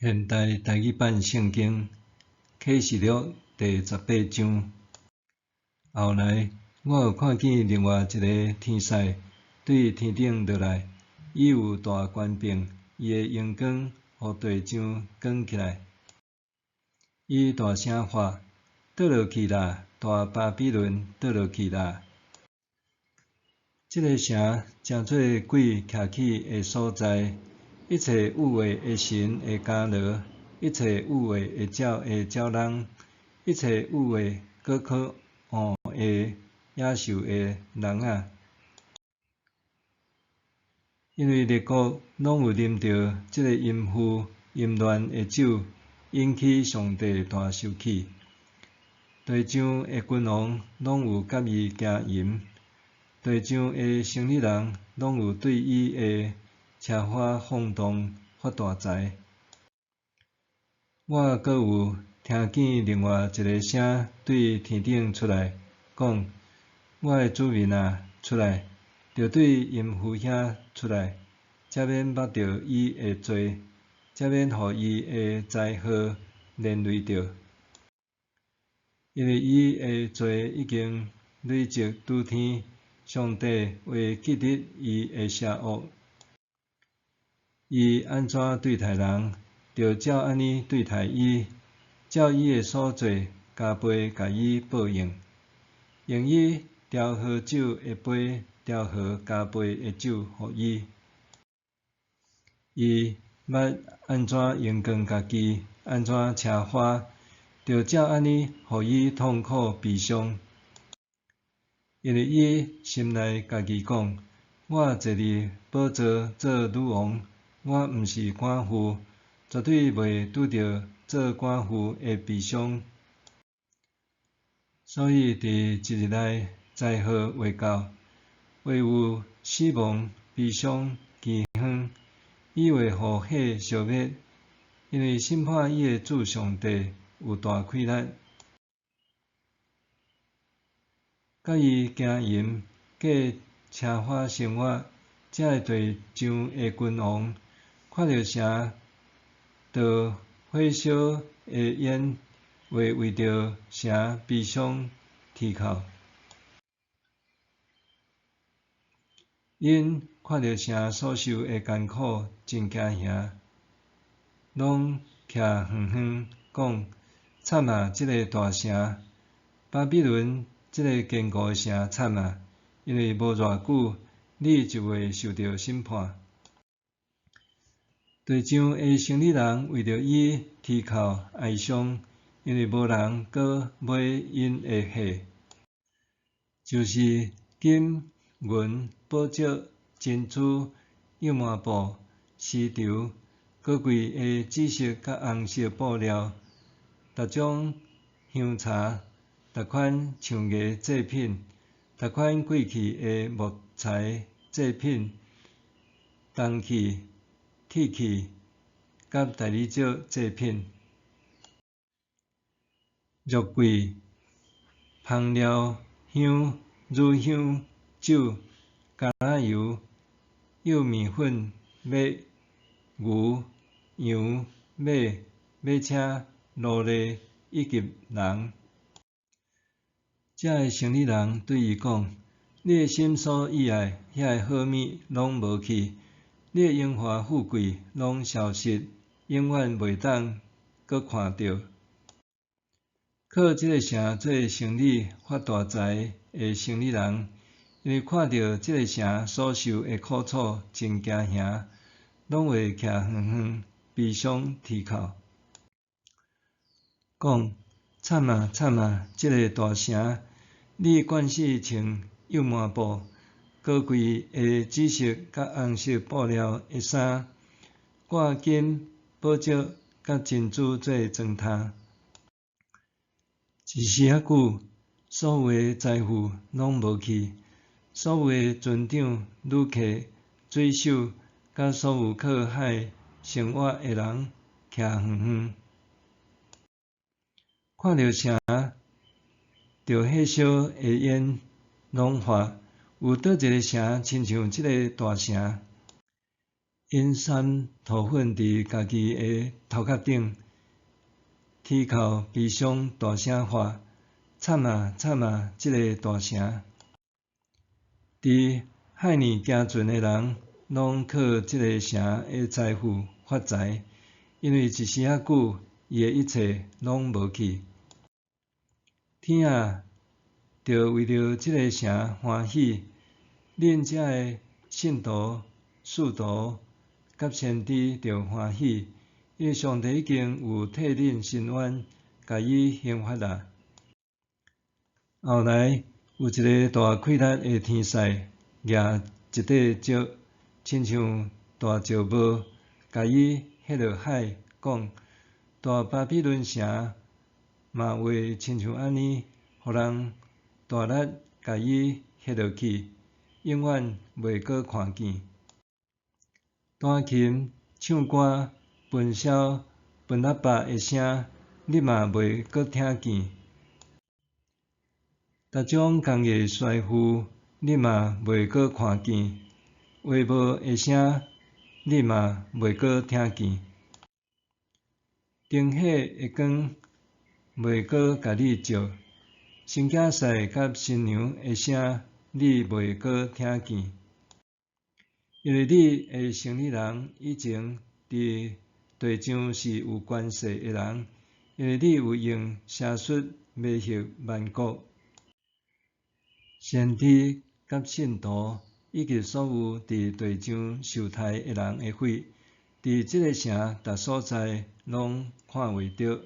現代台語版聖經啟示錄第十八章。後來，我又看見另外一个天使對天頂落來，伊有大權柄，伊的榮光予地上光起來。伊大聲喊：倒落去啦！大巴比倫倒落去啦！這个城成做鬼徛起的所在，一切有畫的神的監牢，一切有畫的鳥的鳥籠，一切有畫閣可惡的野獸的籠仔。因為列國攏有啉著這个淫婦淫亂的酒，引起上帝大受氣。地上的君王攏有佮伊行淫，地上的生理人攏有對伊的奢華放蕩發大財。我閣有聽見另外一个聲對天頂出來，講：我的子民啊，出來，著對淫婦遐出來，才免捌著伊的罪，才免予伊的災禍連累著。因為伊的罪已經累積拄天，上帝會記得伊的邪惡。伊按怎對待人，就照按呢對待伊，照伊的所做，加倍共伊報應。用伊調和酒的杯調和加倍的酒予伊。伊捌按怎榮光家己，按怎奢華，就照按呢予伊痛苦悲傷。因為伊心內家己講：我坐佇寶座做女王，我毋是寡婦，絕對袂拄著做寡婦的悲傷。所以佇一日內災禍會到，會有死亡、悲傷、饑荒，伊會予火燒滅，因為審判伊的主上帝有大氣力。佮伊行淫、過奢華生活，這个地上的君王，看著城著火燒的煙，會為著城悲傷啼哭。𪜶看著城所受的艱苦，真驚嚇，攏徛遠遠講：慘啊！這个大城，巴比倫這个堅固的城，慘啊！因為無偌久，你就會受著審判。地上的生理人為著伊啼哭哀傷，因為無人閣買𪜶的貨，就是金、銀、寶石、珍珠、幼麻布、絲綢、高貴的紫色佮紅色布料，逐種香茶，逐款象牙製品，逐款貴氣的木材製品，銅器、鐵器佮大理石製品，肉桂、香料、香、乳香、酒、橄欖油、幼麵粉、馬、牛、羊、馬、馬車、奴隸以及人。這个生理人對伊講：你的心所喜愛遐个好物攏無去，你的榮華富貴攏消失，永遠袂當閣看著。靠這个城做生理發大財的生理人，因為看著這个城所受的苦楚，真驚嚇，攏會徛遠遠悲傷啼哭，講：慘啊慘啊！這个大城，你慣勢穿幼麻布、高貴的紫色佮紅色布料的衫，掛金、寶石佮珍珠做妝頭。一時仔久，所有的財富攏無去，所有的船長、旅客、水手佮所有靠海生活的人，徛遠遠，看著城著火燒的煙攏喊：有佗一个城親像這个大城？ 𪜶捎塗粉佇家己的頭殼頂，啼哭悲傷，大聲喊：慘啊慘啊！這个大城！佇海爾行船的人，攏靠這个城的財富發財，因為一時仔久，伊的一切攏無去。天啊，著為著這个城歡喜，恁遮的聖徒、使徒佮先知著歡喜，因為上帝已經有替恁伸冤，共伊刑罰啦。後來有一个大氣力的天使舉一塊石，親像大石磨，共伊彼落海，講：大巴比倫城嘛會親像按呢，予人大力共伊彼落去，永遠袂閣看見。彈琴、唱歌、分簫、分喇叭的聲，你嘛袂閣聽見。逐種工藝師傅，你嘛袂閣看見；畫帽的聲，你嘛袂閣聽見。燈火的光袂閣共你照，新囝婿佮新娘的聲，你袂閣聽見。因為你的生理人以前佇地上是有權勢的人，因為你有用邪術迷惑萬國。先知佮聖徒以及所有佇地上受刣的人的血，佇這个城逐所在攏看會著。